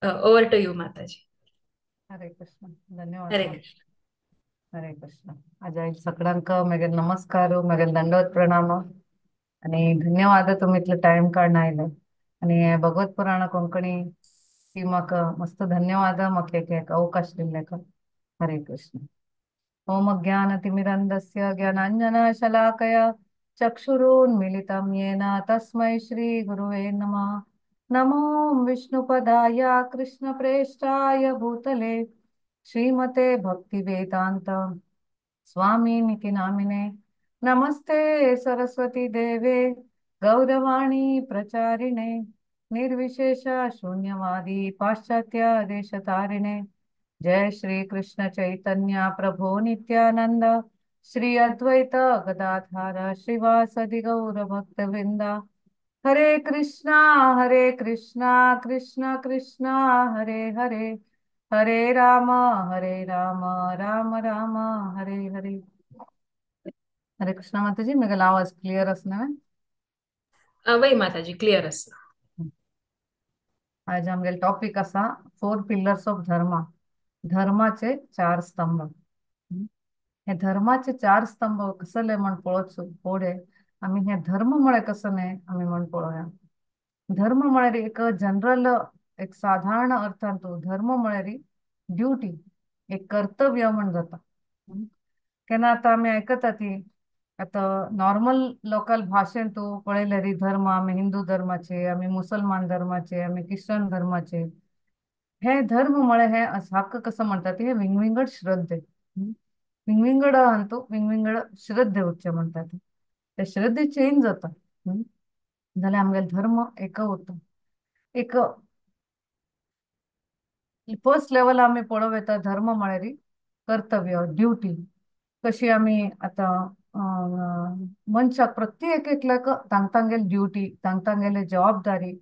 Over to you Mataji. Hare Krishna. धन्यवाद. हरे कृष्ण. हरे कृष्ण. आज आयज सगळ्यांक म्हगेले नमस्कार, म्हगेले दंडवत प्रणाम आणि धन्यवाद तुम्ही इतलो टायम काडून आयले आणि भगवत पुराण कोंकणी टीमाक मस्त धन्यवाद, म्हाका एक एक अवकाश दिल्ल्याक. हरे कृष्ण. ओम अज्ञानतिमिरन्दस्य ज्ञानाञ्जनशलाकया चक्षुरुन्मीलितं येन तस्मै श्री गुरुवे नमः. नमो विष्णुपदाय कृष्णप्रेष्ठाय भूतले श्रीमते भक्तिवेदान्त स्वामिनिति नामिने. नमस्ते सरस्वती देवे गौरवाणी प्रचारिणे निर्विशेष शून्यवादी पाश्चात्य देशतारिणे. जय श्री कृष्ण चैतन्य प्रभो नित्यानंद श्री अद्वैत गदाधार श्रीवासदि गौर भक्तवृंद. हरे कृष्णा हरे कृष्णा कृष्ण कृष्णा हरे हरे, हरे राम राम राम हरे हरे. हरे कृष्णा माताजी, म्हगेलो आवाज क्लियर आसा न्हय? वय माताजी, क्लियर आसा. आज आमगेलो टॉपिक आसा 4 पिलर्स ऑफ धर्मा, धर्माचे 4 स्तंभ. हे धर्माचे 4 स्तंभ कसले म्हण पळोवचो फुडें आमी हे धर्म म्हळ्यार कसो न्हय आमी म्हण पळोवया. धर्म म्हळ्यार एक जनरल, एक साधारण अर्थान तो धर्म म्हळ्यार ड्युटी, एक कर्तव्य म्हण जाता. केन्ना आतां आमी आयकता ती आतां नॉर्मल लोकल भाशेन तूं पळयल्यार धर्म, आमी हिंदू धर्माचे, आमी मुसलमान धर्माचे, आमी क्रिश्चन धर्माचे. हे धर्म म्हळ्यार हे हाका कसो म्हणटा ते विंगविंगड श्रद्धे, विंगविंगड अंतू विंगविंगड श्रद्धे उरचे म्हणटा ते श्रद्धे चेंज जाता जाल्यार आमगेलो धर्म एक उरता. एक फर्स्ट लेवल आमी पळोवं येता धर्म म्हळ्यार कर्तव्य, ड्युटी. कशी आमी आतां मनशाक प्रत्येक एकल्याक तांगेली ड्युटी, तांगेली जबाबदारी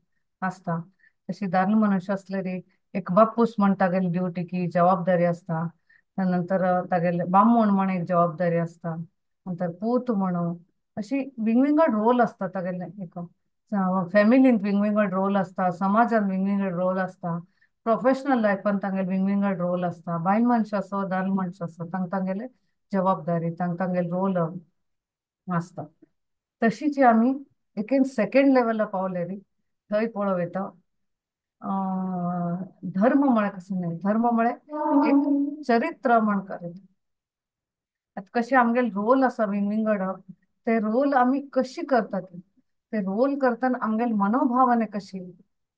आसता. तशी दादलो मनुष्य आसल्यार एक बापूस म्हण तागेली ड्युटी की जबाबदारी आसता. नंतर तागेले बामण म्हण एक जबाबदारी आसता, नंतर पूत म्हणून, अशी विंगविंगड रोल आसता तागेले. एक फॅमिलींत विंगविंगड रोल आसता, समाजान विंगविंगड रोल आसता, प्रोफेशनल लायफान तांगेले विंगविंगड रोल आसता. बायल मनश आसो दादलो मनश आसो तांगेले जबाबदारी, तांगेले रोल आसता. तशीच आमी एक सेकेंड लेवला पावले रे थंय पळोवं येता धर्म म्हळ्यार कसो न्हय, धर्म म्हळ्यार एक चरित्र म्हण करता. आतां कशें आमगेले रोल आसा विंगविंगड, ते रोल आमी कशी करतात, ते रोल करतना आमगेले मनोभावने कशी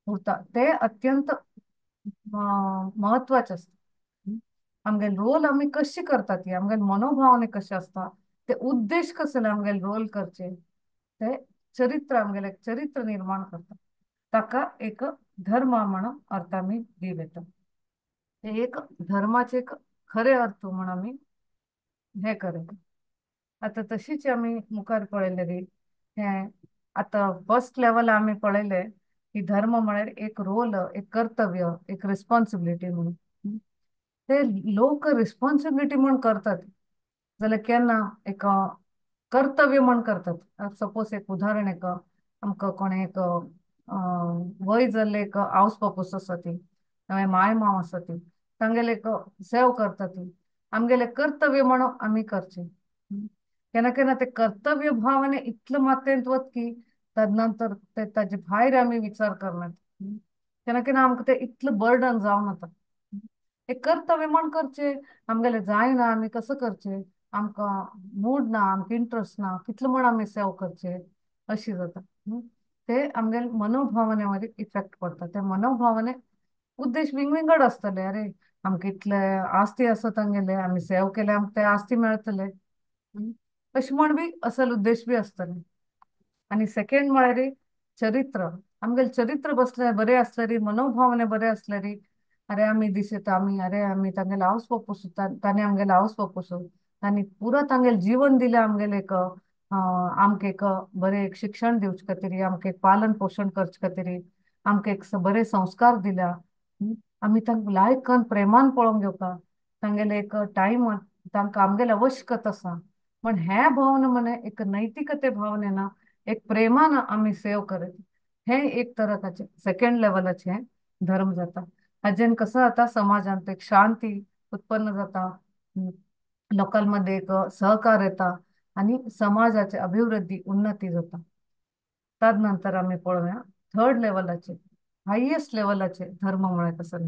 उरता ते अत्यंत म्हत्वाचें आसता. आमगेले रोल आमी कशी करतात, आमगेले मनोभावने कशें आसता, ते उद्देश कसले आमगेले रोल करचे, ते चरित्र आमगेले चरित्र निर्माण करता. ताका एक धर्म म्हणून अर्थ आमी दिवं येता. ते एक धर्माचे एक खरे अर्थ म्हण आमी हे करता. आतां तशीच आमी मुखार पळयलें रे हें आतां फर्स्ट लेवल आमी पळयलें की धर्म म्हळ्यार एक रोल, एक कर्तव्य, एक रिस्पॉन्सिबिलिटी म्हणून. ते लोक रिस्पॉन्सिबिलिटी म्हण करतात जाल्यार केन्ना एक कर्तव्य म्हण करतात. सपोज एक उदाहरण, एक आमकां कोणें एक वय जाल्ले एक आवस बापूस आसा ती, माय माव आसा ती, तांगेले एक सेव करता ती, आमगेले कर्तव्य म्हणून आमी करचें. केन्ना केन्ना ते कर्तव्य भावने इतले मात्रेंत वत की तदनंतर ते ताजे भायर आमी विचार करनात. केन्ना केन्ना आमकां ते इतलें बर्डन जावन वता. एक कर्तव्य म्हण करचें, आमगेलें जायना आमी कसो करचें, आमकां मूड ना, आमकां इंट्रस्ट ना, कितलो म्हण आमी सेव करचें अशी जाता. ते आमगेले मनोभावने वयर इफेक्ट पडटा. ते मनोभावने उद्देश विंगविंगड आसतले. अरे आमकां इतले आस्ती आसा तांगेले, आमी सेव केले आमकां ते आस्ती मेळटले अशें म्हण बी असल उद्देश बी आसतले. आनी सेकेंड म्हळ्यार चरित्र. आमगेले चरित्र बसले बरें आसल्यार, मनोभावने बरें आसल्यार, अरे आमी दिसता आमी, अरे आमी तांगेले आवस बापूस, ताणें आमगेले आवस बापूस, तांणी पुरो तांगेलें जीवन दिलें आमगेलें एक आमकां एक बरें एक शिक्षण दिवचे खातीर, आमकां एक पालन पोशण करचे खातीर, आमकां एक बरे संस्कार दिल्या, आमी तांकां लायक प्रेमान पळोवंक घेवपा, तांगेले एक टायम तांकां आमगेले आवश्यकता आसा. पण हे भावना म्हणे एक नैतिकते भावनेन एक प्रेमान आमी सेव करत, हे एक तराचे सेकेंड लेवलाचे धर्म जाता. हाजेन कसो जाता समाजांत एक शांती उत्पन्न जाता, लोकांमध्ये एक सहकार येता आनी समाजाचे अभिवृद्धी उन्नती जाता। तदनंतर आमी पळोवया थर्ड लेवलाचे हायेस्ट लेवलाचे धर्म म्हळ्यार कसो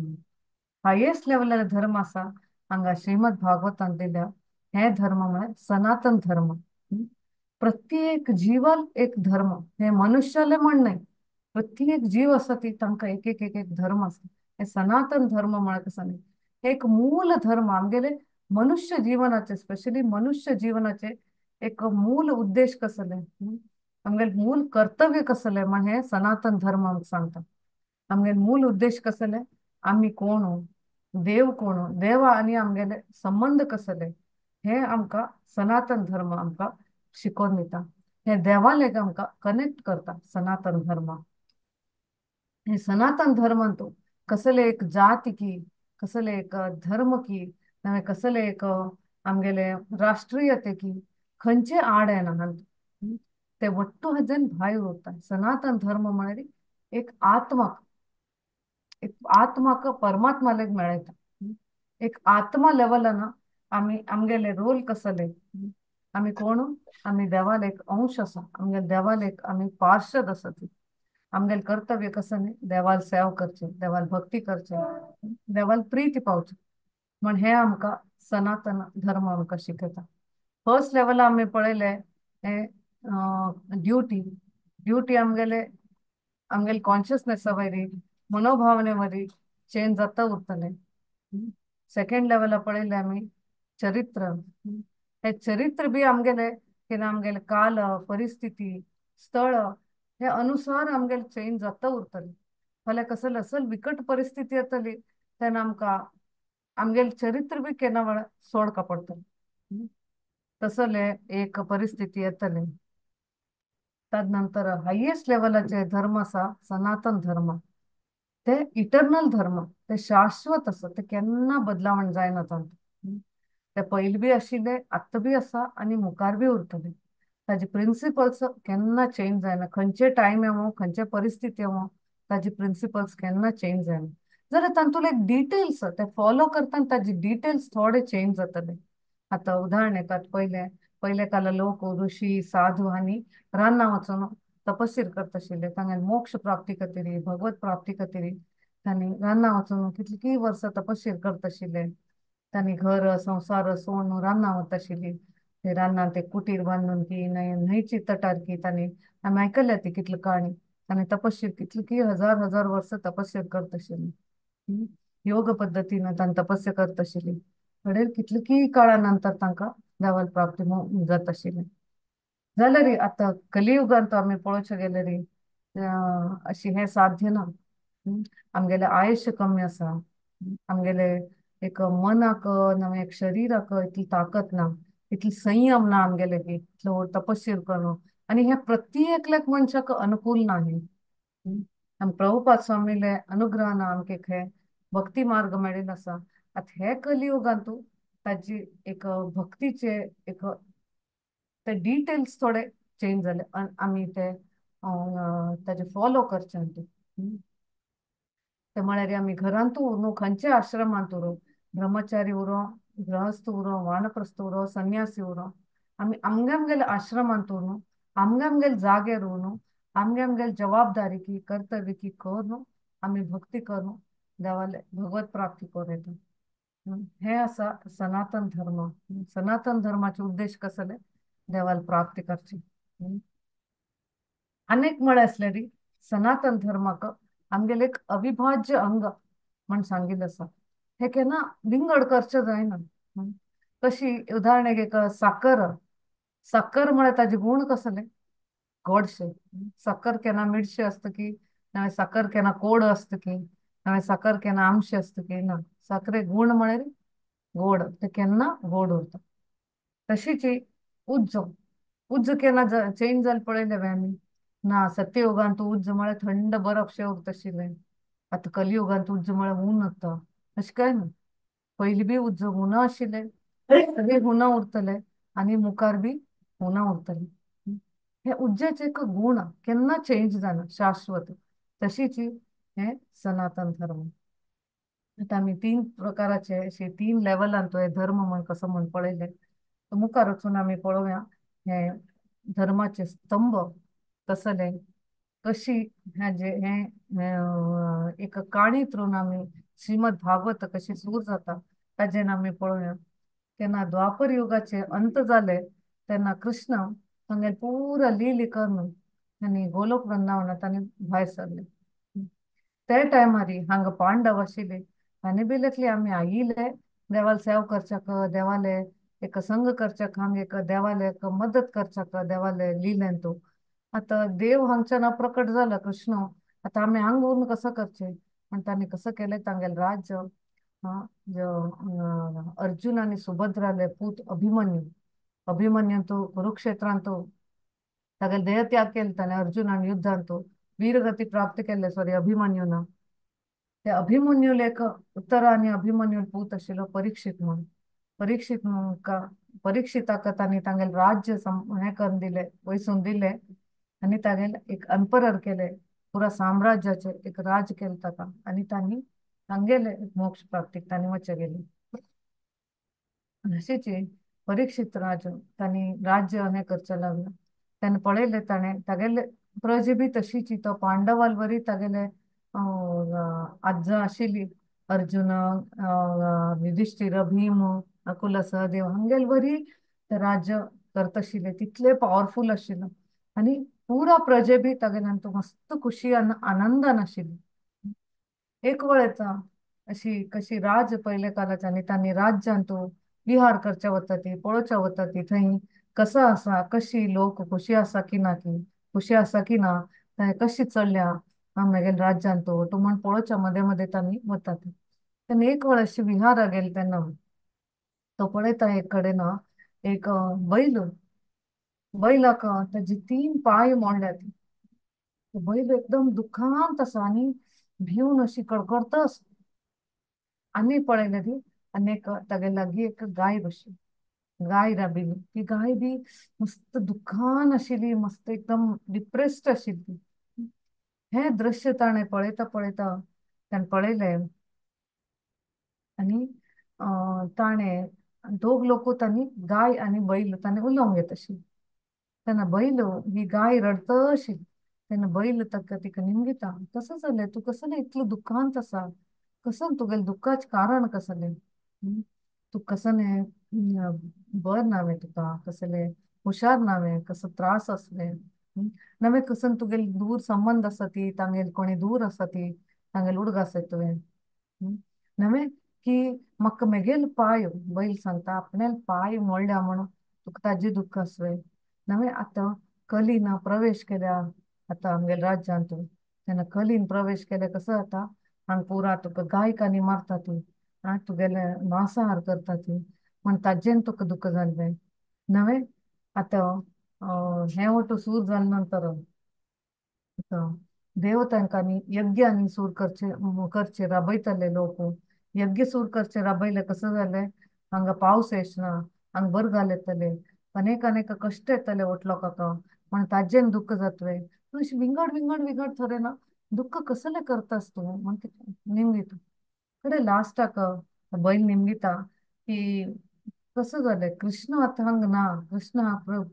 हायेस्ट लेवलाचे धर्म आसा हांगा श्रीमद भागवतान दिल्या हे धर्म म्हळ्यार सनातन धर्म। प्रत्येक जीवाल एक धर्म, हे मनुष्याले म्हण न्हय, प्रत्येक जीव आसा ती तांकां एक एक एक एक धर्म आसा। हे सनातन धर्म म्हळ्यार कसो न्ही, एक मूल धर्म आमगेले मनुष्य जीवनाचे, स्पेशली मनुष्य जीवनाचे एक मूल उद्देश कसले, आमगेले मूल कर्तव्य कसले म्हण हे सनातन धर्म आमकां सांगता। आमगेले मूल उद्देश कसले, आमी कोण, देव कोण, देवा आनी आमगेले संबंध कसले, हे आमकां सनातन धर्म आमकां शिकोवन दिता। हे देवालेक आमकां कनेक्ट करता सनातन धर्म। हे सनातन धर्मान तो कसले एक जाती की, कसले एक धर्म की, नवे कसले एक आमगेले राष्ट्रीयते की खंयचे आड येना, ते वट्टू हजन भायर उरता। सनातन धर्म म्हळ्यार एक आत्माक, एक आत्माक परमात्मालेक मेळयता। एक आत्मा लेवलान आमी आमगेले रोल कसले, आमी कोण, आमी देवाल एक अंश आसा, आमगेले देवाल एक आमी पार्षद आसा। ती आमगेले कर्तव्य कसं न्ही, देवाल सेवा करचे, देवाल भक्ती करचे, देवाल प्रीती पावचे म्हण हे आमकां सनातन धर्म आमकां शिकयता। फर्स्ट लेवला आमी पळयले हे ड्युटी, ड्युटी आमगेले आमगेले कॉन्शियसनेसा वयली मनोभावने वरी चेंज जाता उरतले। सेकेंड लेवला पळयले आमी चरित्र, हे चरित्र बी आमगेले केन्ना आमगेले काल परिस्थिती स्थळ हे अनुसार आमगेले चेंज जाता उरतले। फाल्यां कसले असल विकट परिस्थिती येतली तेन्ना आमकां आमगेले चरित्र बी केन्ना वेळार सोडका पडटले, तसले एक परिस्थिती येतली। तदनंतर हायेस्ट लेवलाचे धर्म आसा सनातन धर्म, ते इटर्नल धर्म, ते शाश्वत आसा, ते केन्ना बदलावण जायना तांतूं। ते पयलीं बी आशिल्ले, आतां बी आसा आनी मुखार बी उरतले। ताजे प्रिंसिपल्स केन्ना चेंज जायना, खंयचे टायम येवं खंयचे परिस्थिती येवं ताजे प्रिंसिपल्स केन्ना चेंज जायना। जाल्यार तातूंतले एक डिटेल्स ते फॉलो करतना ताजे डिटेल्स थोडे चेंज जातले। आतां उदाहरण येतात, पयले पयले काला लोक ऋषी साधू आनी रानां वचून तपशीर करता आशिल्ले, तांगेले मोक्ष प्राप्ती खातीर भगवत प्राप्ती खातीर तांणी रानां वचून कितलीं वर्सां तपशीर करता आशिल्ले। तांणी घर संवसार सोडून रानां वता आशिल्ली, ते रानांत ते कुटीर बांदून की न्हंयची तटार की तांणी आमी आयकल्या ती कितली काणी, तांणी तपशीर कितली हजार हजार वर्सां तपशीर करता आशिल्ली, योग पद्दतीन तांणी तपस्या करता आशिल्ली। फुडें कितली काळा नंतर तांकां देवाल प्राप्ती जाता आशिल्ली। जाल्यार आतां कलियुगांत आमी पळोवचें गेल्यार अशी हें साध्य ना, आमगेलें आयुश्य कमी आसा, आमगेले एक मनाक नवें एक शरीराक इतली ताकत ना, इतली संयम ना आमगेले की इतलो तपशीर करूं, आनी हें प्रत्येकल्याक मनशाक अनुकूल ना। हें आनी प्रभुपाद स्वामीले अनुग्रहान आमकां एक हें भक्ती मार्ग मेळिल्लो आसा। आतां हे कलियुगांत ताजी एक भक्तीचे एक ते डिटेल्स थोडे चेंज जाले आनी आमी ते ताजे फॉलो करचे। ते म्हळ्यार आमी घरांत उरूं, खंयच्या आश्रमांत उरूं, ब्रह्मचारी उरो, गृहस्थ उरो, वानप्रस्थ उरो, संन्यासी उरो, आमी आमगे आमगेले आश्रमांत उरूं, आमगे आमगेले जाग्यार उरूं, आमगे आमगेले जबाबदारी की कर्तव्य की करून आमी भक्ती करून देवाले भगवत प्राप्ती करूं येता। हे आसा सनातन धर्म। सनातन धर्माचे उद्देश कसले, देवाल प्राप्ती करची। अनेक म्हळ्यार आसल्यार सनातन धर्माक आमगेले एक अविभाज्य अंग म्हण सांगिल्लें आसा। हे केन्ना विंगड करचें जायना। कशी उदाहरण एक साकर, साकर म्हळ्यार ताजे गूण कसले, गोडशे। साकर केन्ना मिरशे आसता की ना, साकर केन्ना कोड आसता की ना, साकर केन्ना आमशे आसता की ना, साकरे गूण म्हळ्यार गोड, ते केन्ना गोड उरता। तशीच उज्जो, उज्जो केन्ना चेंज जालें पळयलें वे आमी ना, सत्ययुगांत उज्ज म्हळ्यार थंड बरफशें उरता आशिल्लें, आतां कलियुगांत उज्ज म्हळ्यार ऊन उरता, अशें कांय ना। पयलीं बी उज्ज हुना आशिल्लें, सगळें हुना उरतलें आनी मुखार बी हुना उरतलें। हे उज्जाचे एक गूण केन्ना चेंज जायना, शाश्वत। तशीच हें सनातन धर्म। आतां आमी तीन प्रकाराचे अशे तीन लेवलान तो हे धर्म म्हण कसो म्हण पळयले. मुखार वचून आमी पळोवया हे धर्माचे स्तंभ कसले कशी हें हें एक काणी थ्रून आमी श्रीमद भागवत कशी सुरू जाता ताजेन आमी पळोवया. तेन्ना द्वापर युगाचे अंत जाले तेन्ना कृष्ण तांगेले पुरा लीली करून आनी गोलोक वृंदावनांत तांणी भायर सरले. ते टायमार हांगा पांडव आशिल्ले आनी बी लेखली आमी आयिल्ले देवाले सेवा करच्याक, देवाले एक संग करच्याक, हांगा एक देवाले एक मदत करच्याक देवाले लिलेन तूं. आतां देव हांगच्यान प्रकट जाला कृष्ण, आतां आमी हांगा उरून कसो करचें म्हण तांणी कसो केलें तांगेलें राज्य अर्जुन आनी सुभद्राले पूत अभिमन्यू, अभिमन्यू तो कुरुक्षेत्रांत तागेले देहत्याग केले ताणें अर्जुनान युद्धांत वीरगती प्राप्त केले, सॉरी अभिमन्यूना. ते अभिमन्यूले एक उत्तरा आनी अभिमन्यू पूत आशिल्लो परीक्षित म्हूण. परीक्षित परीक्षिताक तांणी तांगेले राज्य हें करून दिलें, वयसून दिलें आनी तागेले एक एम्परर केले, पुरा साम्राज्याचे एक राज केलें ताका आनी तांणी तांगेले मोक्ष प्राप्तीक तांणी वचें गेली. अशीच परीक्षित राज तांणी राज्य हें करचें लागलें. ताणें पळयलें ताणें तागेले प्रजा बी तशीच, तो पांडवाल वरी तागेले आज्जा आशिल्ली, अर्जुन युधिष्ठिर भीम नकुल सहदेव हांगेले वरी ते राज्य करता आशिल्ले, तितले पावरफूल आशिल्ले आनी पुरा प्रजे बी तागेल्यान तो मस्त खुशी आनंदान आशिल्ली. एक वेळ येता अशी कशी राज पयले कालाच्या आनी तांणी राज्यांत विहार करचे वता ती पळोवच्या वता ती थंय कसो आसा, कशी लोक खुशी आसा की ना, की खुशी आसा की ना, थंय कशी चल्ल्या मेगेले राज्यांत तूं म्हण पळोवच्या मदें मदें तांणी वता ती. तेन्ना एक वेळ अशी विहारा गेले तेन्ना तो पळयता एक कडेन एक बैल, बैलाक ताजी तीन पांय मोडल्यात, बैल एकदम दुखांत आसा आनी भिवन अशी कडकडता आसा. आनी पळयलें ती आनी एक तागे लागीं एक गाय बशिल्ली, गाय राबिल्ली, ती गाय बी मस्त दुखान आशिल्ली, मस्त एकदम डिप्रेस्ड आशिल्ली. हें दृश्य ताणें पळयता पळयता ताणें पळयलें आनी ताणें दोग लोक तांणी गाय आनी बैल ताणें उलोवंक घेत आशिल्ले. तेन्ना बैल ही गाय रडत आशिल्ली तेन्ना बैल ताका तिका निमगिता, कसो जालें तूं कसलें इतलो दुखांत आसा, कसो तुगेलें दुख्खाचें कारण कसलें, तूं कसलें बरें ना वे तुका, कसलें हुशार ना वे, कसो त्रास आसले नवे, कसन तुगेले दूर संबंध आसा ती तांगेले कोणी दूर आसा ती तांगेले उडगास आसा तुवें नवे की म्हाका मेगेले पांय, बैल सांगता आपणाले पांय मोडल्या म्हणून तुका ताजें दुख्ख आसलें नवे. आतां कलीन प्रवेश केल्या आतां आमगेले राज्यांत, तेन्ना कलीन प्रवेश केले कसो जाता हांगा पुरा तुका गायकांनी मारता ती, तुगेले मांसाहार करता ती म्हण ताजेन तुका दुख्ख जालें नवे. आतां हें वटू सूर जाले नंतर आतां देव तांकांनी यज्ञ आनी सूर करचे करचे राबयताले लोक, यज्ञ सूर करचे राबयले कसो जालें हांगा पावस येना, हांगा बरगाल येतले, अनेक अनेक कश्ट येतले वट लोकांक म्हण ताजेन दुख्ख जातलें. अशें विंगड विंगड विंगड तरेन दुख्ख कसलें करतास तूं म्हण निमगिता. कडे लास्टाक बैल निमगिता की कसो जालें कृष्ण आतां हांगा ना, कृष्ण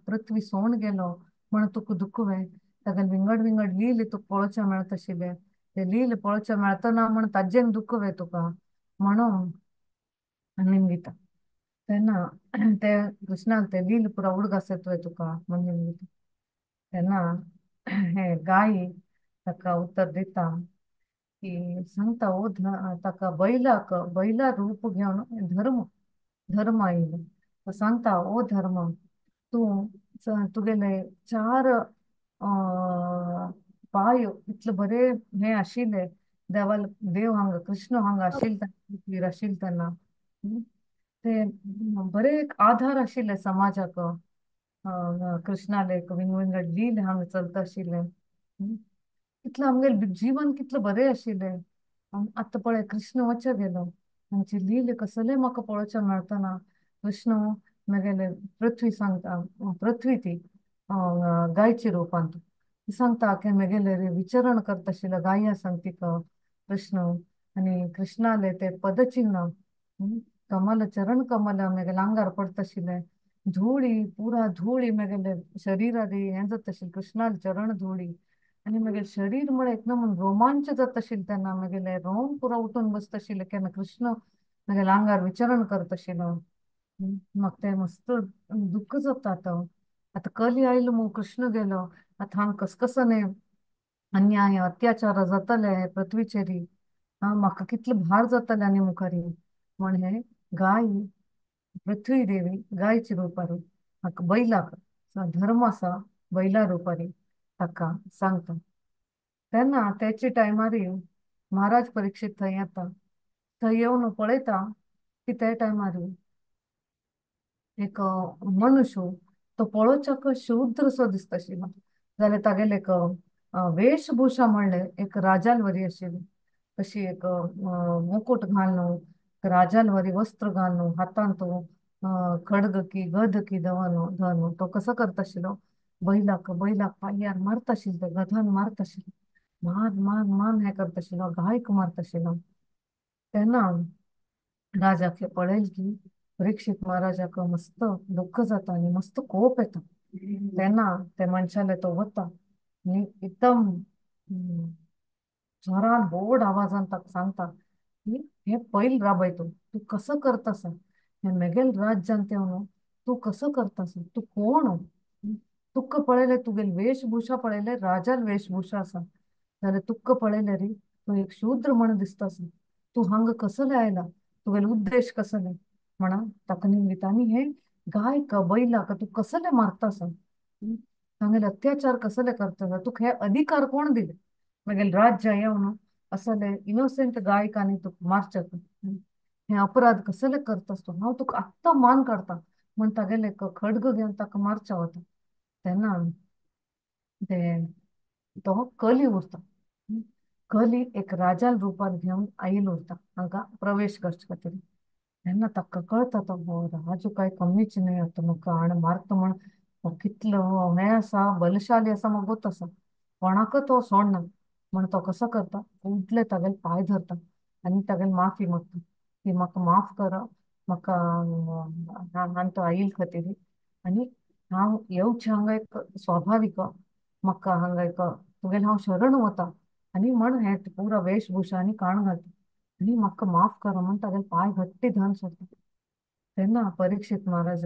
पृथ्वी सोण गेलो म्हण तुका दुख्ख वे, तागेले विंगड विंगड लील तुका पळोवचें मेळता आशिल्लें, ते लील पळोवचें मेळतना म्हण ताजेन दुख्ख वे तुका म्हणून निमगिता. तेन्ना ते कृष्णाक ते लील पुरा उडगास येतोय तुका म्हण निमगिता. तेन्ना हे गाय ताका उत्तर दिता की सांगता ओ ताका बैलाक बैला रूप घेवन धर्म धर्म आयलो तो सांगता ओ धर्म तूं तुगेले चार पांय इतले बरे हे आशिल्ले देवाल देव हांगा कृष्ण हांगा आशिल्ले पृथ्वीर आशिल्ले तेन्ना ते बरे एक आधार आशिल्ले समाजाक, कृष्णाले विंगड विंगड लील हांगा चलता आशिल्ले, कितलें आमगेलें जीवन कितलें बरें आशिल्लें. आतां पळय कृष्ण वचो गेलो, आमची लील कसलें म्हाका पळोवचें मेळतना कृष्ण मेगेले पृथ्वी सांगता, पृथ्वी ती गायची रुपांत ती सांगता की मेगेले विचरण करता आशिल्ले गाया सांग तिका कृष्ण आनी कृष्णाले ते पदचिन्ह कमल चरण कमल मेगेले आंगार पडता आशिल्लें, धुळी पुरा धुळी मेगेले शरीरारी हें जाता आशिल्लें, कृष्णाले चरण धुळी आनी मेगेले शरीर म्हळ्यार एकदम रोमांच जाता आशिल्लें तेन्ना, मेगेले रोम पुरा उठून बसता आशिल्लें केन्ना कृष्ण मेगेले आंगार विचरण करता आशिल्लो। म्हाका तें मस्त दुख्ख जाता आतां। आतां कली आयलो मू, कृष्ण गेलो, आतां हांगा कसकसने अन्याय अत्याचार जातले पृथ्वीचेरी, आं म्हाका कितलो भार जातले आनी मुखारी म्हण हे गाय पृथ्वी देवी गायची रुपारी हाका बैलाक धर्म आसा बैला रुपारी ताका सांगता। तेन्ना तेचे टायमारी महाराज परीक्षित थंय येता, थंय येवन पळयता की त्या टायमारी एक मनुष्य तो पळोवच्याक शूद्रसो दिसता आशिल्लो, जाल्यार तागेले एक वेशभूषा म्हणले एक राजाल वरी आशिल्ली, अशी एक मुकुट घालून राजाल वरी वस्त्र घालून हातांत तो खडग की गद की दवनो धनु तो कसो करता आशिल्लो, बैलाक बैलाक पांयार मारता आशिल्लो, गधान मारता आशिल्लो, मार मार मार हें करता आशिल्लो, गायक मारता आशिल्लो। तेन्ना राजाक पळयल की परीक्षित महाराजाक मस्त दुख्ख जाता आनी मस्त कोप येता। तेन्ना ते मनशाले तो वता आनी एकदम जोरान व्हड आवाजान ताका सांगता की हे पयल राबय तूं, तूं कसो करता आसा हें मेगेल राज्यांत येवन तूं कसो करता आसा, तूं कोण, तुका पळयलें तुगेली वेशभूषा पळयले राजाल वेशभूषा आसा, जाल्यार तुका पळयलें री तूं एक शूद्र म्हण दिसता आसा, तूं हांगा कसले आयला, तुगेलो उद्देश कसले म्हणा ताका निमगिता। आनी हे गायक बैलाक तूं कसले मारता आसा, तांगेले अत्याचार कसले करता आसा, तुका हे अधिकार कोण दिले मेगेले राज्य येवन असले इनोसेंट गायक आनी तुका मारच्याक हे अपराध कसले करता आसतो, हांव तुका आत्तां मान काडटा म्हण तागेले खड्ग घेवन ताका मारच्या वता। तेन्ना ते तो कली उरता, कली एक राजाल रुपार घेवन आयल उरता हांगा प्रवेश करचे खातीर। तेन्ना ताका कळटा तो हो राजू काय कमीच न्हय, आतां म्हाका हाणें मारता म्हण कितलो हें आसा बलशाली आसा म्हाका गोत आसा, कोणाक तो सोडना म्हण तो कसो करता, उठले तागेले पांय धरता आनी तागेले माफी मागता की म्हाका माफ कर, म्हाका हांवें तो आयल खातीर आनी हांव येवचें हांगा एक स्वाभावीक, म्हाका हांगा एक तुगेलें हांव शरण वता आनी म्हण हें पुरा वेशभूषा आनी काण घालता आनी म्हाका माफ कर म्हण तागेले पांय घट्टी धरून सोडटा। तेन्ना परीक्षित महाराज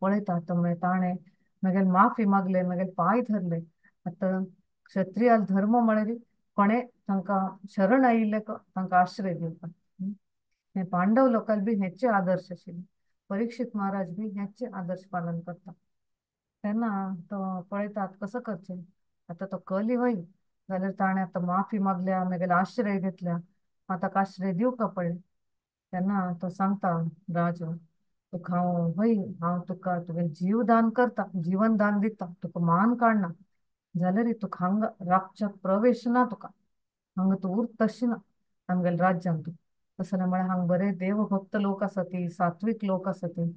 पळयता तो मागीर ताणें मागीर माफी मागले, मागीर पांय धरले। आतां क्षत्रियाल धर्म म्हळ्यार कोणें तांकां शरण आयिल्ले तांकां आश्रय दिवपाक, हे पांडव लोकांक बी हेचे आदर्श आशिल्ले, परीक्षित महाराज बी हेचे आदर्श पालन करता। तेन्ना तो पळयता आतां कसो करचें, आतां तो कली वय जाल्यार ताणें आतां माफी मागल्या, मागीर आश्रय घेतल्या, आतां ताका आश्रय दिवका पडलें। तेन्ना तो सांगता राजू तुका हांव हय हांव तुका तुगे जीवदान करता, जीवन दान दिता, तुका मान काडना जाल्यार तुका हांगा राखच्याक प्रवेश ना, तुका हांगा तूं उरतशी ना आमगेले राज्यांत तूं, तशें म्हळ्यार हांगा बरे देवभक्त लोक आसा ती, सात्वीक लोक आसा ती,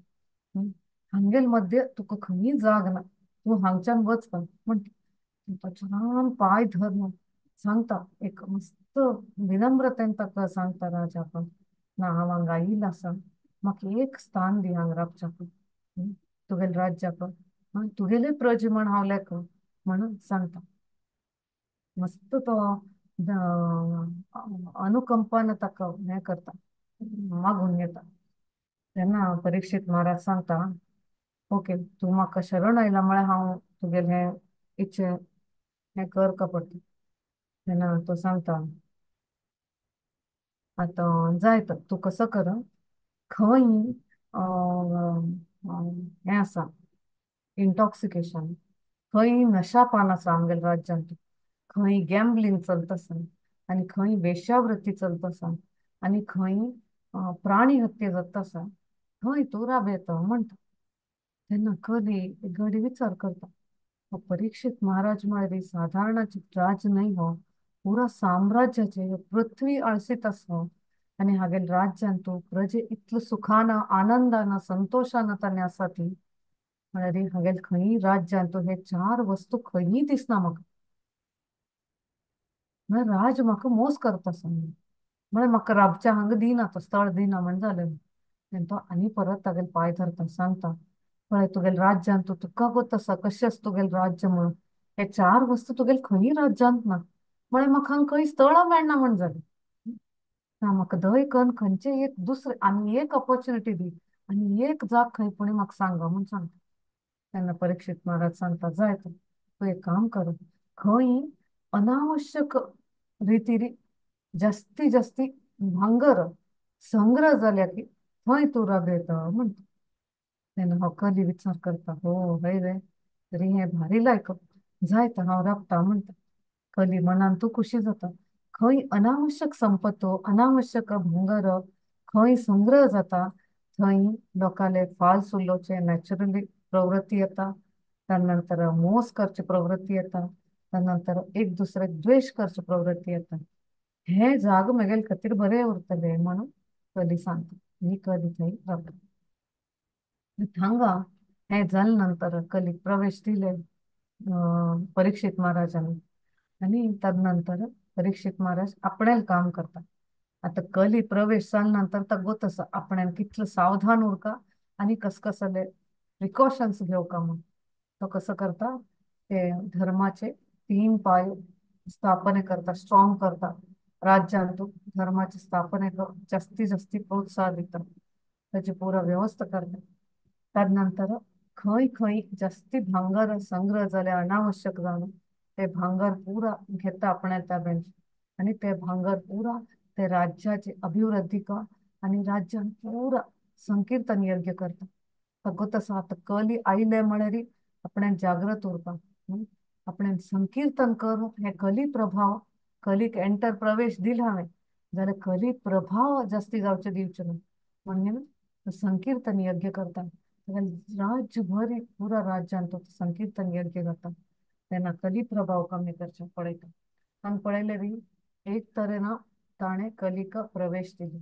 हांगेल मध्य तुका खंय जाग ना, तूं हांगच्यान वच म्हणटा। छान पांय धरून सांगता एक मस्त विनम्रतेन ताका सांगता राजाक ना हांव हांगा आयिल्लो आसा, म्हाका एक स्थान दी हांगा रावच्याक तुगेले राज्याक, तुगेले प्रज म्हण हांव लेख म्हणून सांगता। मस्त तो अनुकंपान ताका हें करता, मागून घेता। तेन्ना परीक्षित महाराज सांगता ओके तूं म्हाका शरण आयला म्हळ्यार हांव तुगेलें हें इच्छे हें करका पडटा। तेन्ना तो सांगता आतां जाय तर तूं कसो कर, खंय हें आसा इंटॉक्सिकेशन, खंय नशापान आसा आमगेल्या राज्यांत, खंय गॅम्बलिंग चलता आसा आनी खंय वेश्यावृत्ती चलता आसा आनी खंय प्राणी हत्या जाता आसा, थंय तूं राबयता म्हणटा। तेन्ना कली घडी विचार करता, परीक्षित महाराज म्हळ्यार साधारणाची राज न्हय हो, पुरा साम्राज्याचे पृथ्वी आळसीत आसा आनी हागेले राज्यांत तूं प्रजे इतलो सुखान आनंदान संतोशान ताणें आसा ती, म्हळ्यार हागेले खंय राज्यांत हे चार वस्तू खंय दिसना म्हाका, म्हळ्यार राज म्हाका मोस करता आसा। म्हळ्यार म्हाका राबच्या हांगा दिना तो स्थळ दिना म्हण जालें. तेन्ना तो आनी परत तागेले पांय धरता, सांगता पळय तुगेले राज्यांत तूं तुका गोत आसा कशें आसा तुगेलें राज्य म्हणून, हे चार वस्तू तुगेले खंय राज्यांत ना, म्हळ्यार म्हाका हांगा खंय स्थळां मेळना म्हण जालें. ना म्हाका दय कन्न खंयचें एक दुसरें आनी एक ऑपॉर्च्युनिटी दी आनी एक जाग खंय पुणी म्हाका सांगा म्हूण सांगता. तेन्ना परीक्षित महाराज सांगता जाय तूं तूं एक काम कर, खंय अनावश्यक रितीरी जास्ती जास्ती भांगर संग्रह जाल्या की थंय तूं राबयता म्हणटा. तेन्ना हो कली विचार करता, हो हय रे तरी हें भारी लायक जाय तर हांव राबता म्हणटा. कली मनान तूं खुशी जाता, खंय अनावश्यक संपत्तो अनावश्यक भांगर खंय संग्रह जाता थंय लोकांले फाल्स उलोवचें नॅचरली प्रवृत्ती येता, त्यानंतर मोस करची प्रवृत्ती येता, त्यानंतर एक दुसरे द्वेश करची प्रवृत्ती येता. हे जाग मेगेले खातीर बरें उरतलें म्हणून कली सांगता आनी कली थंय रावता. हांगा हें जाले नंतर कलीक प्रवेश दिले परीक्षित महाराजान आनी तदनंतर परीक्षित महाराज आपणें काम करता. आतां कली प्रवेश जाले नंतर ताका गोत आसा आपणें कितलो सावधान उरका आनी कस कसले प्रिकॉशन्स घेवका म्हूण. तो कसो करता ते धर्माचे तीन पाय स्थापने करता, स्ट्रॉंग करता, राज्यांत धर्माचे स्थापनेक जास्ती जास्ती प्रोत्साह दिता, ताची पुरा व्यवस्था करता. तदनंतर खंय खंय जास्ती भांगर संग्रह जाले अनावश्यक जावन ते भांगर पुरा घेता आपणा ताब्यान आनी ते भांगर पुरा ते राज्याचे अभिवृद्धीक आनी राज्यान पुरा संकीर्तन यज्ञ करता. ताका तसो आतां कली आयले म्हळ्यार आपणें जागृत उरपा, आपणें संकीर्तन करून हे कली प्रभाव कलीक एंटर प्रवेश दिला हांवें जाल्यार कली प्रभाव जास्ती जावचे दिवचे न्हू म्हणून संकीर्तन यज्ञ करता. राज्यभर पुरा राज्यांत तो संकीर्तन यज्ञ जाता तेन्ना कली प्रभाव कमी करचे पळयता. आनी पळयलें बी एक तरेन ताणें कलीक प्रवेश दिलो.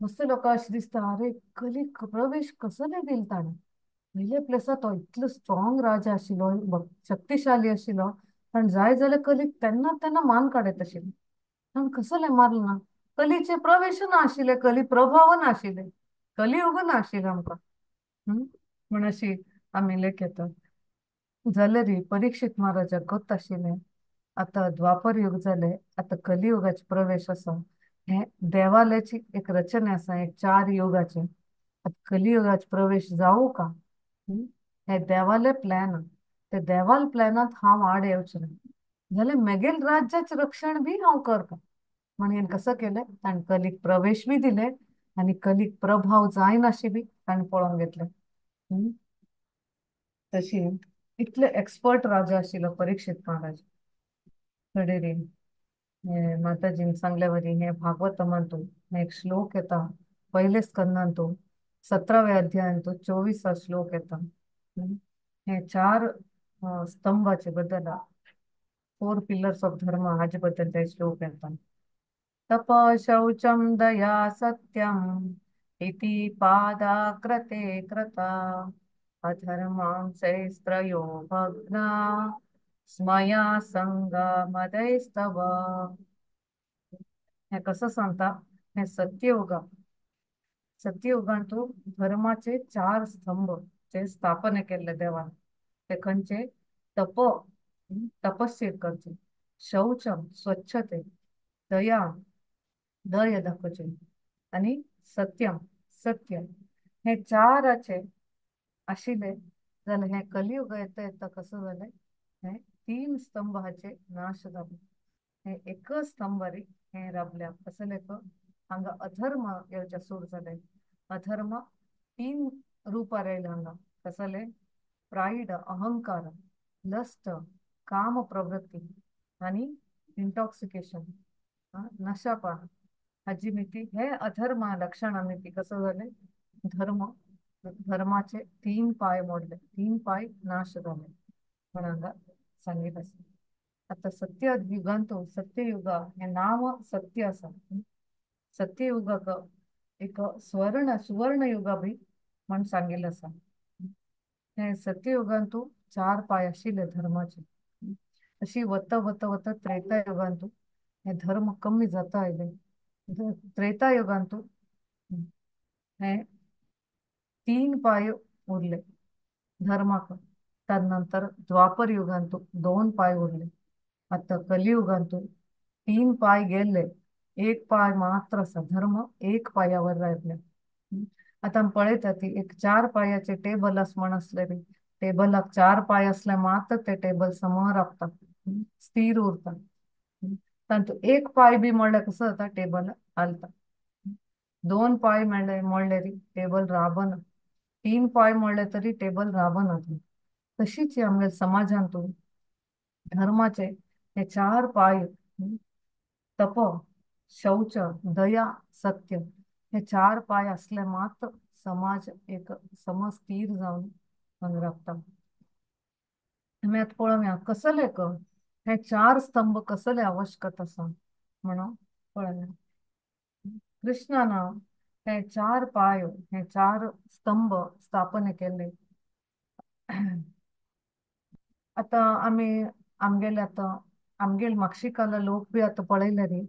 मस्त लोकांक अशें दिसता अरे कलीक प्रवेश कसो दिलो ताणें, पयले प्लेसा तो इतलो स्ट्रॉंग राजा आशिल्लो, शक्तिशाली आशिल्लो, पण जाय जाल्यार कलीक तेन्ना तेन्ना मान काडत आशिल्लो, पण कसलें मारलें ना, कलीचे प्रवेश ना आशिल्ले, कली प्रभाव नाशिल्ले, कलियुग नाशिल्लें आमकां म्हण अशी आमी लेखतात. जाल्यार परीक्षित महाराजाक गोत आशिल्लें आतां द्वापर युग जालें, आतां कलियुगाचे प्रवेश आसा, हें देवाल्याची एक रचना आसा, एक चार युगाचे, आतां कलियुगाचे प्रवेश जावं का हे देवाले प्लॅन, ते देवाल प्लॅनांत हांव आड येवचें ना जाल्यार मेगेल राज्याचें रक्षण बी हांव करता म्हणून कसो केलें ताणें कलीक प्रवेश बी दिले आनी कलीक प्रभाव जायनाशी बी ताणें पळोवन घेतलें. तशी इतले एक्सपर्ट राजा आशिल्लो परीक्षित महाराज. कडेरी माताजीन सांगल्या वरी हे भागवतमांतू एक श्लोक येता पयले स्कंदांतू 17व्या अध्यायांतू 24 श्लोक येता. हे चार स्तंभाचे बद्दल 4 पिलर्स ऑफ धर्म हाचे बद्दल ते श्लोक येता. तप शौचम दया सत्यम इति पादाक्रते कृता अधर्मांसैस्त्रयो भग्ना स्मया संगमदैस्तव. हे कसं सांगता हे सत्ययुगा, सत्ययुगांतू धर्माचे चार स्तंभ जे स्थापन केल्ले देवान ते खंयचे तप तपस्या करचे, शौचम स्वच्छते, दया दया दाखोवचे आनी सत्यम सत्य, हे चाराचे आशिल्ले जाल्यार हे कलियुग येता येता कसं जालें हे तीन स्तंभ हाचे नाश जाले, हे एक स्तंभारी हे राबल्या कसले हांगा अधर्म येवचे सुरू जाले. अधर्म तीन रूपार येयले हांगा कसले प्राईड अहंकार, लस्ट काम प्रवृत्ती आनी इंटॉक्सिकेशन नशापान हाजी मिती हे अधर्म लक्षणां मिती कसं जालें धर्म धर्माचे तीन पाय मोडले, तीन पाय नाश जाले म्हण हांगा सांगितलें आसा. आतां सत्य युगांतू सत्ययुगा हें नांव सत्य आसा, सत्ययुगाक एक स्वर्ण सुवर्ण युगा बी म्हण सांगिल्लें आसा. हे सत्ययुगांतू चार पाय आशिल्ले धर्माचे, अशी वता वता वता त्रेता युगांतू हे धर्म कमी जाता आयले. त्रेता युगांतू हे 3 पाय उरले धर्माक, तदनंतर द्वापर युगांतू 2 पाय उरले, आता कलियुगांतू 3 पाय गेले, 1 पाय मात्र आसा. धर्म 1 पायावर राहिले. आता आमी पळयता ती एक 4 पायाचे टेबल आस म्हण आसले रे, टेबलाक 4 पाय असले मात्र ते टेबल समोर राबता, स्थिर उरता. तातूंत 1 पाय बी मोडल्यार कसो जाता, टेबल हालता. 2 पाय मोडले री टेबल राबना, 3 पाय मोडले तरी टेबल राबना. तशीच आमगे समाजांतू धर्माचे हे 4 पाय, तप, शौच, दया, सत्य, हे 4 पाय असले मात्र समाज एक समस्थिर जावन हांगा राबता. आमी आतां पळोवया कसले हे 4 स्तंभ कसले आवश्यक आसा म्हणून पळोवया. कृष्णान हे 4 पाय, हे 4 स्तंभ स्थापन केले. आतां आमी आमगेले आतां आमगेले माक्षिकाला लोक बी आतां पळयले रे,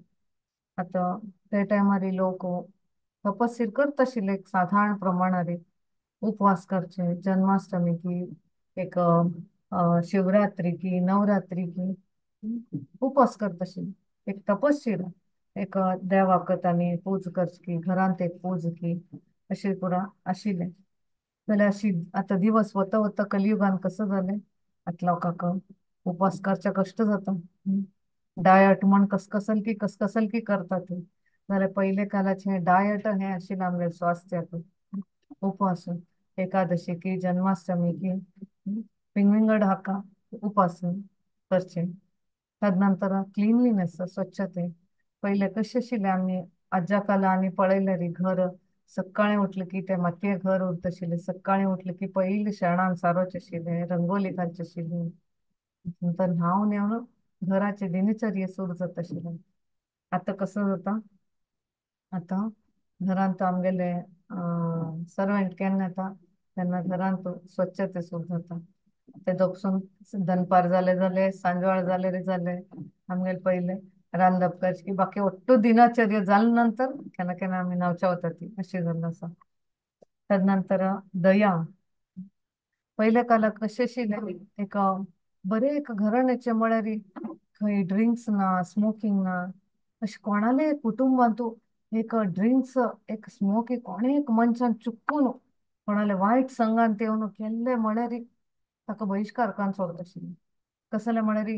आतां ते टायमार लोक तपस्या करता आशिल्ले एक साधारण प्रमाणार उपवास करचे, जन्माष्टमी की एक शिवरात्री की नवरात्री की उपवास करता आशिल्ले, एक तपस्या एक देवाक तांणी पूज करची, घरांत एक पूज की अशें पुरा आशिल्लें. जाल्यार अशी आतां दिवस वता वता कलियुगान कसो जालें, आतां लोकांक उपवास करचे कश्ट जाता, डायट म्हण कसकसल की कसकसल की करता ती. जाल्यार पयले कालाचें डायट हें आशिल्लें आमगेलें स्वास्थ्याक, उपवास एकादशी की जन्माष्टमी की विंगविंगड हाका उपवास करचे. तदनंतर क्लिनलीनेस, स्वच्छते. पयले कशें आशिल्लें आमी आज्या काला आनी पळयलें रे, घर सकाळीं उठलें की ते मातये घर उरता आशिल्लें, सकाळीं उठलें की पयलीं शेणान सारोवचें आशिल्लें, रंगोली घालची आशिल्ली, नंतर न्हांवन येवन घराचे दिनचर्या सुरू जाता आशिल्लें. आतां कसो जाता, आतां घरांत आमगेले सर्वंट केन्ना येता तेन्ना घरांत स्वच्छते सुरू जाता. ते दोपसून दनपार जाले जाले, सांजवाळ जाले रे जाले, आमगेले पयले रांदप करचें की बाकी ಒಟ್ಟು दिनचर्या जाले नंतर केन्ना केन्ना आमी न्हांवच्या वता ती अशें जाल्लें आसा. तदनंतर दया. पयले काळाक कशें आशिल्लें, एक बरें एक घराण्याचें म्हळ्यार खंय ड्रिंक्स ना, स्मोकींग ना, अशें कोणाले कुटुंबांतू एक ड्रिंक्स एक स्मोकींग कोणें एक मनशान चुकून कोणाले वायट संगान येवन केल्लें म्हळ्यार ताका बहिश्कार करून सोडता आशिल्लें. कसलें म्हळ्यार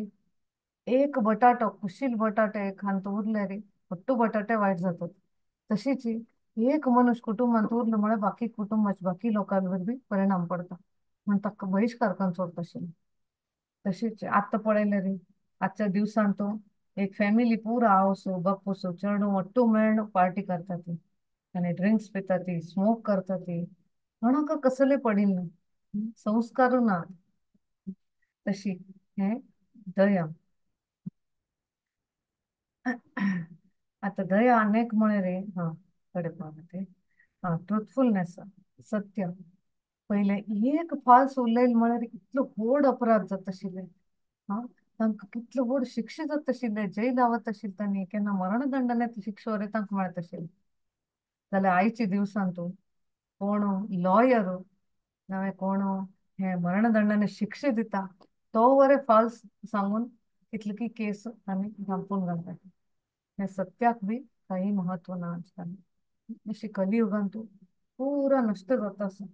एक बटाटो कुशील बटाटे एक हांत उरले रे ಒಟ್ಟು बटाटे वायट जातात. तशीच एक मनुष्य कुटुंबांत उरलो म्हळ्यार बाकी कुटुंबाचे बाकी लोकांवर बी परिणाम पडता, म्हण ताका बहिश्कार करून सोडता आशिल्लें. तशीच आतां पळयलें रे आजच्या दिवसान तो एक फॅमिली पुरा आवसो बापूसो चेडूं ಒಟ್ಟು मेळून पार्टी करता ती आनी ड्रिंक्स पिता ती, स्मोक करता ती, कोणाक कसले पडिल्लें ना, संस्कार ना. तशी हें दया. आतां दया अनेक म्हळें रे, हां कडेन पावलें तें. हां, ट्रुथफुलनेस, सत्य. पयलें एक फाल्स उलयलें म्हळ्यार इतलो व्हड अपराध जाता आशिल्लें. हां, तांकां कितलो व्हड शिक्षा जाता आशिल्लें, जेल वता आशिल्लें तांणी, केन्ना मरणदंडने शिक्षा वरी तांकां मेळता आशिल्लें. जाल्यार आयच्या दिवसांतू कोण लॉयर नाल्यार कोण हे मरणदंडने शिक्षा दिता तो वरे फाल्स सांगून कितली की केस तांणी धांपून घालता. हे सत्याक बी काही महत्व ना आजकाल. अशी कलियुगांतू पुरा नश्ट जाता आसा.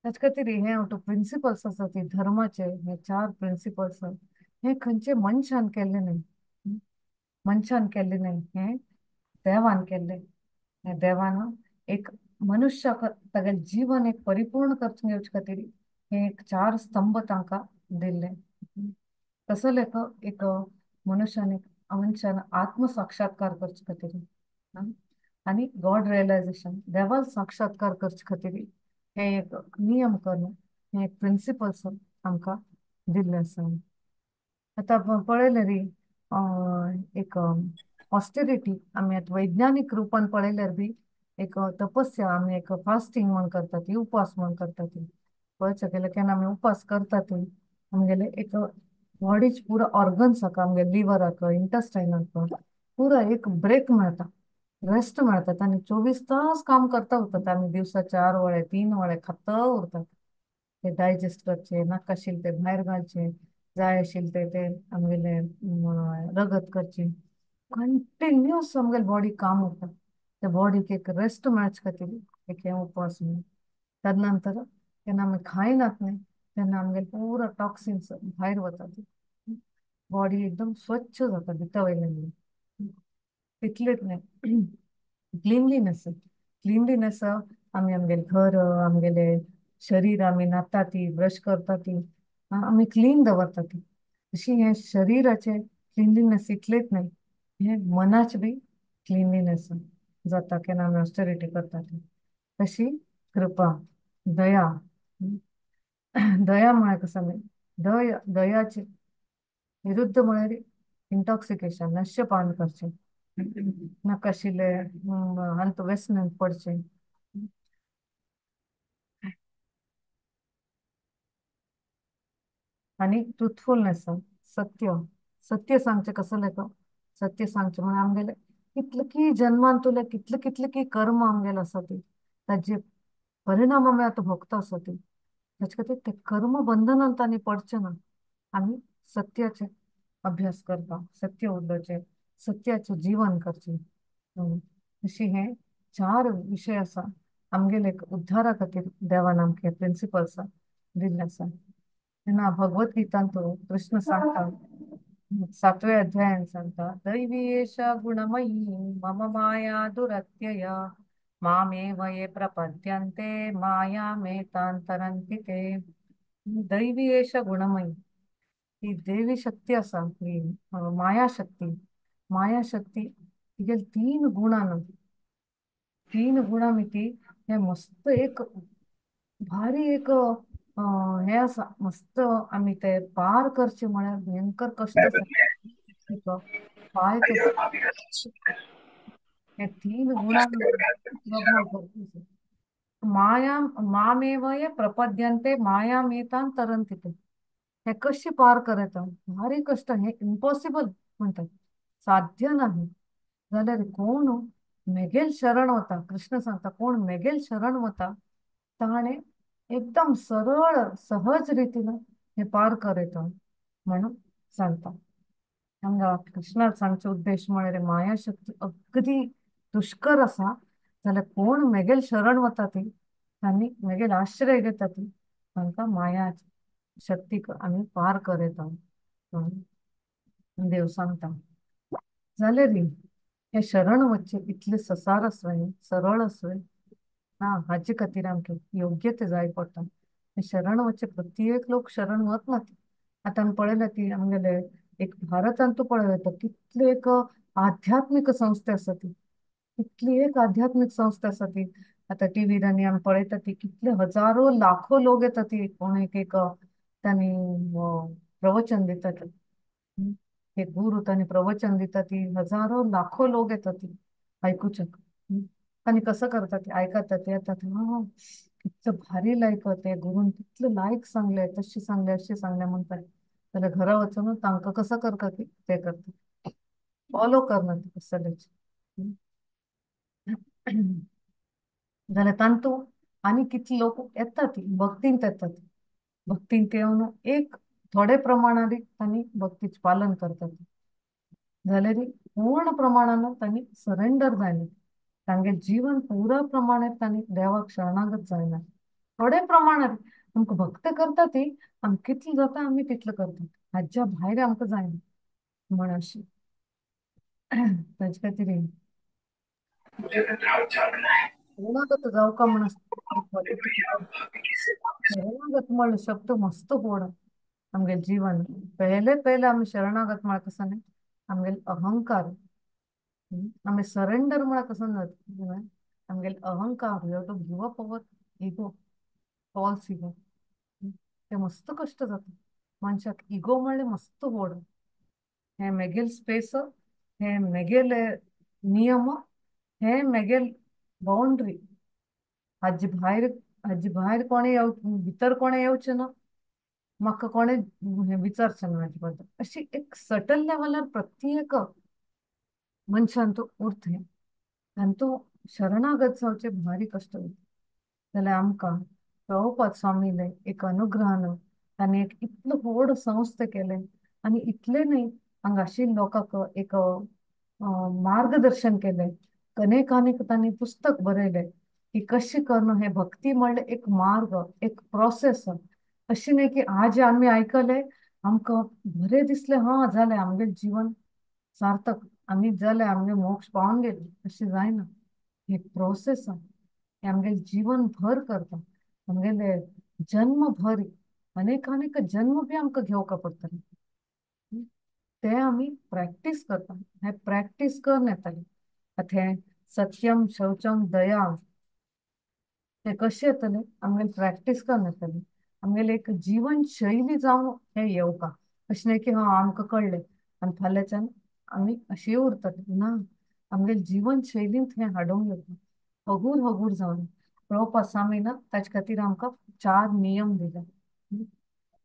ताचे खातीर हे टू प्रिंसिपल्स आसा ती धर्माचे, हे 4 प्रिंसिपल्स हे खंयचे मनशान केल्ले न्हय, मनशान केल्ले न्हय, हे देवान केल्ले. हे देवान एक मनुष्याक तागेलें जीवन एक परिपूर्ण करून घेवचे खातीर हे एक 4 स्तंभ तांकां दिल्ले. कसले एक मनुष्यान एक मनशान आत्मसाक्षात्कार करचे खातीर आनी गॉड रियलायझेशन, देवाल साक्षात्कार करचे खातीर हे एक नियम करून हे एक प्रिंसिपल्स आमकां दिल्ले आसा. आतां पळयलें रे एक ऑस्टेरिटी आमी आतां वैज्ञानीक रुपान पळयल्यार बी एक तपस्या आमी एक फास्टींग म्हण करता ती, उपवास म्हण करता ती. पळोवचें गेल्यार केन्ना आमी उपवास करता ती आमगेले एक बॉडीच पुरा ऑर्गन्साक, आमगे लिवराक, इंटेस्टायनाक पुरा एक ब्रेक मेळटा, रेस्ट मेळटा. आनी 24 तास काम करता उरतात आमी. दिवसा 4 वळे 3 वळे खाता उरतात. ते डायजेस्ट करचे, नाका आशिल्लें ते भायर घालचे, जाय आशिल्लें ते ते आमगेले रगत करचे. कंटिन्युअस आमगेले बॉडी काम उरता. त्या बॉडीक एक रेस्ट मेळचे खातीर एक हें उपवास म्हणून. तदनंतर जेन्ना आमी खायनात न्ही तेन्ना आमगेले पुरा टॉक्सिन्स भायर वतात. बॉडी एकदम स्वच्छ जाता भितर वयल्यान. तितलेच न्ही, क्लिनलीनेस. क्लिनलीनेस आमी आमगेले घर, आमगेले शरीर आमी न्हाता ती, ब्रश करता ती, आमी क्लीन दवरता ती. अशी हें शरीराचें क्लिनलीनेस इतलेच न्ही, हें मनाचें बी क्लिनलीनेस जाता केन्ना आमी ऑस्टेरिटी करता ती. तशी कृपा, दया. दया म्हळ्यार कसो न्ही, दया, दयाचे विरुद्ध म्हळ्यार इंटॉक्सिकेशन, नश्यपान करचें, नाका आशिल्लें हांत व्यसनांत पडचें. आनी ट्रुथफुलनेस, सत्य. सत्य सांगचें कसलें लेखा, सत्य सांगचें म्हळ्यार आमगेले कितले की जन्मान तुले कितले कितले की कर्म आमगेले आसा ती, ताजे परिणाम आमी आतां भोगता आसा ती. ताचे खातीर ते कर्म बंधनांत आनी पडचें ना. आमी सत्याचे अभ्यास करता, सत्य उलोवचें, सत्याचें जीवन करचें. अशी हे 4 विशय आसा आमगेले उद्धारा खातीर देवान आमकां प्रिंसिपल्स दिल्ले आसा. तेन्ना भगवत गीतांत कृष्ण सांगता, 7व्या अध्यायान सांगता, दैवी एषा गुणमयी मम माया दुरत्यया मामेव ये प्रपद्यन्ते मायामेतां तरन्ति ते. दैवी एषा गुणमयी ही देवी शक्ती आसा, ही माया शक्ती. माया शक्ती तिगेले 3 गुणां, 3 गुणां मिती हे मस्त एक भारी एक हे आसा. मस्त आमी ते पार करचे म्हळ्यार भयंकर कश्ट आसा. पाय करचे हे 3 गुणां प्रभाव. माया मामेव ये प्रपद्यन्ते मायामेतां तरन्ति ते. हे कशें पार करता, भारी कश्ट, हे इम्पॉसिबल म्हणटात, साध्य नाही. जाल्यार कोण मेगेल शरण वता, कृष्ण सांगता, कोण मेगेल शरण वता ताणें एकदम सरळ सहज रितीन हे पार करता म्हणून सांगता. हांगा कृष्णाक सांगचे उद्देश म्हळ्यार माया शक्ती अगदी दुष्कर आसा, जाल्यार कोण मेगेल शरण वता ती आनी मेगेल आश्रय घेता ती तांकां माया शक्तीक आमी पार करता म्हणून देव सांगता. जाल्यार हे शरण वचचें इतलें ससार आसलें, सरळ आसलें ना, हाचे खातीर आमकां योग्य ते जाय पडटा. हे शरण वचचें प्रत्येक लोक शरण वचनात. आतां आमी पळयलां ती आमगेले एक भारतांत पळयता तर कितले एक आध्यात्मीक संस्था आसा ती, कितली एक आध्यात्मीक संस्था आसा ती. आतां टीव्हीर आनी आमी पळयता ती कितले हजारो लाखो लोक येता ती, कोण एक एक तांणी प्रवचन दितात, एक गुरू तांणी प्रवचन दितात ती, हजारो लाखो लोक येतात ती आयकुच्याक. आनी कसं करतात ते आयकतात ते येतात, हा कितलं भारी लायक ते गुरून कितलं लायक सांगले, तशें सांगले, अशें सांगले म्हणटात. जाल्यार घरा वचून तांकां कसं करता ती ते करता, फॉलो करना ती कसलेच. जाल्यार तांतू आनी कितले लोक येतात ती भक्तींत येतात, भक्तींत येवन एक थोडे प्रमाणान तांणी भक्तीचें पालन करतात, जाल्यार पूर्ण प्रमाणान तांणी सरेंडर जायना, तांगे जीवन पुरा प्रमाणात तांणी देवाक शरणागत जायना. थोडे प्रमाणात आमकां भक्त करता ती, आमकां कितलें जाता आमी तितलें करतात, हाज्या भायर आमकां जायना म्हण अशें. ताजे खातीर शरणागत जावका म्हण, शरणागत म्हणलो शब्द मस्त गोड आमगेले जीवन. पहिले पहिले आमी शरणागत म्हळ्यार कसो न्ही, आमगेले अहंकार, आमी सरेंडर म्हळ्यार कसो न्हय, आमगेले अहंकार, you have to give up our ego, false ego. ते मस्त कश्ट जाता मनशाक. इगो म्हणलें मस्त गोड, हें मेगेल स्पेस, हें मेगेले नियम, हें मेगेल बाउंड्री, हाजे भायर, हाजे भायर कोणें येव, भितर कोणें येवचें ना, म्हाका कोणें हें विचारचें ना हाजे बद्दल. अशी एक सर्टन लेवलार प्रत्येक मनशान तो उरता आनी तो शरणागत जावचें भारी कश्ट वयता. जाल्यार आमकां प्रभुपाद स्वामीले एक अनुग्रहान तांणी एक इतलो व्हड संस्था केलें आनी इतलें न्हय हांगा आशिल्ल्या लोकांक एक मार्गदर्शन केलें. अनेक तांणी पुस्तक बरयलें की कशें करून हें भक्ती म्हणल्यार एक मार्ग, एक प्रोसेस. अशें न्हय की आज आमी आयकलें आमकां बरें दिसलें, हां जालें आमगेलें जीवन सार्थक, आमी जालें आमगे मोक्ष पावून गेले, अशें जायना. एक प्रोसेस हें आमगेलें जीवन भर करता, आमगेले जन्म भर अनेक अनेक जन्म बी आमकां घेवका पडटलें, ते आमी प्रॅक्टीस करता. हें प्रॅक्टीस करून येतलें. आतां हें सत्यम शौचम दया हें कशें येतलें? आमगेलें प्रॅक्टीस करून येतलें. आमगेलें एक जीवन शैली जावन हें येवका. अशें न्हय की हां आमकां कळ्ळें आनी फाल्यांच्यान आमी अशीं उरतले ना. आमगेले जीवन शैलींत हें हाडूंक येवका, हगूर हगूर जावन. प्रभुपाद स्वामीन ताजे खातीर आमकां 4 नियम दिले.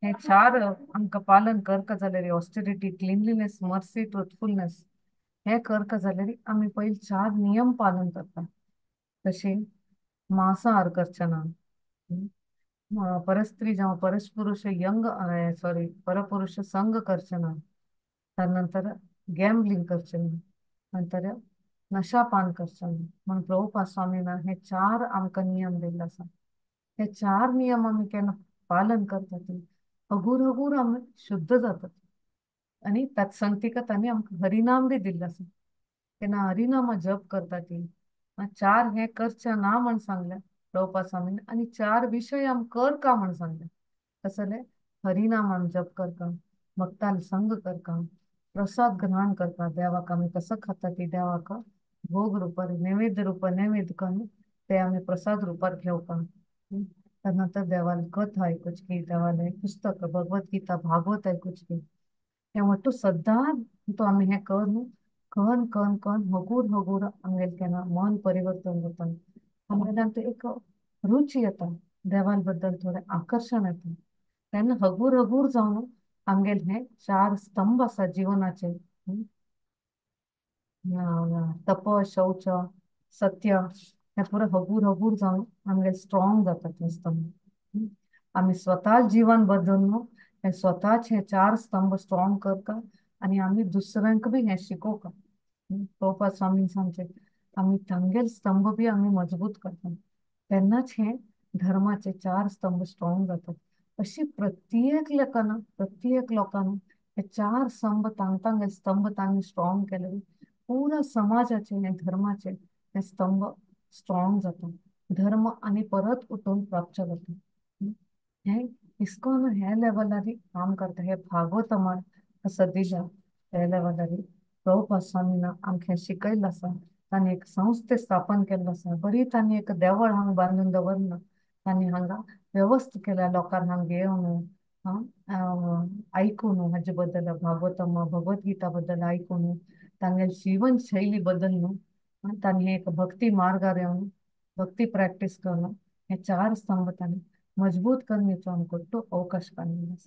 हे 4 आमकां पालन करका जाल्यार ऑस्टेरिटी, क्लिनलीनेस, मर्सी, ट्रुथफुलनेस हे करका जाल्यार आमी पयलीं 4 नियम पालन करता. तशें मांसाहार करचें ना, परस्त्री जावं परस्पुरुष यंग सॉरी परपुरुष संग करचें ना, त्यानंतर गॅम्बलिंग करचें ना, नंतर नशापान करचें ना. म्हण प्रभुपाद स्वामीन हे 4 आमकां नियम दिल्ले आसा. हे 4 नियम आमी केन्ना पालन करता ती हगूर हगूर आमी शुद्ध जातात. आनी तत्संगतिका तांणी आमकां हरिनाम बी दिल्लें आसा. केन्ना हरिनामा जप करता ती 4 हें करचें ना म्हण सांगलें प्रभुपाद स्वामीन, आनी 4 विशय आम कर का म्हण सांगलें. तसले हरिनाम आमी जप करता, भक्तान संग करता, प्रसाद ग्रहण करता, देवाक आमी कसो खाता ती देवाक भोग रुपार नैवेद्य रुपार नैवेद्य करून ते आमी प्रसाद रुपार घेवपा. त्यानंतर देवाले कथा आयकुची, देवाले पुस्तक भगवत गीता भागवत आयकुची. हें वट्टू सद्दां तो आमी हें करून कन कन कन हगूर हगूर आमगेलें केन्ना मन परिवर्तन जाता. आमगेल्यान तो एक रुची येता, देवाल बद्दल थोडें आकर्शण येता. तेन्ना हगूर हगूर जावन आमगेले हे 4 स्तंभ आसा जिवनाचे, तप शौच सत्य, हे पुरो हगूर हगूर जावन आमगेले स्ट्रॉंग जाता ते स्तंभ. आमी स्वता जीवन बदलून हे स्वताच हे 4 स्तंभ स्ट्रॉंग करता आनी आमी दुसऱ्यांक बी हें शिकोवका. प्रभुपाद स्वामीन सांगचें आमी तांगेले स्तंभ बी आमी मजबूत करता, तेन्नाच हे धर्माचे 4 स्तंभ स्ट्रॉंग जातात. अशी प्रत्येक लेखन प्रत्येक लोकांना हे 4 स्तंभ तांग स्तंभ तांणी स्ट्रॉंग केले पुरा समाजाचे हे धर्माचे हे स्तंभ स्ट्रॉंग जाता. धर्म आनी परत उठून प्राप्त जाता. हे इस्कॉन हे लेवलार काम करता. हे भागवतमान असं दिला त्या लेवलार प्रभुपाद स्वामीन आमकां शिकयल्लें आसा. तांणी एक संस्थे स्थापन केल्लो आसा. बरी तांणी एक देवळ हांगा बांदून दवरना, तांणी हांगा व्यवस्था केल्या लोकांक हांगा येवन आयकून हाजे बद्दल भागवतम भगवद्गीता बद्दल आयकून तांगेली जीवन शैली बदलून तांणी एक भक्ती मार्गार येवन भक्ती प्रॅक्टीस करून हे 4 स्तंभ तांणी मजबूत करण्याचो आमकां अवकाश काडलेलो आसा.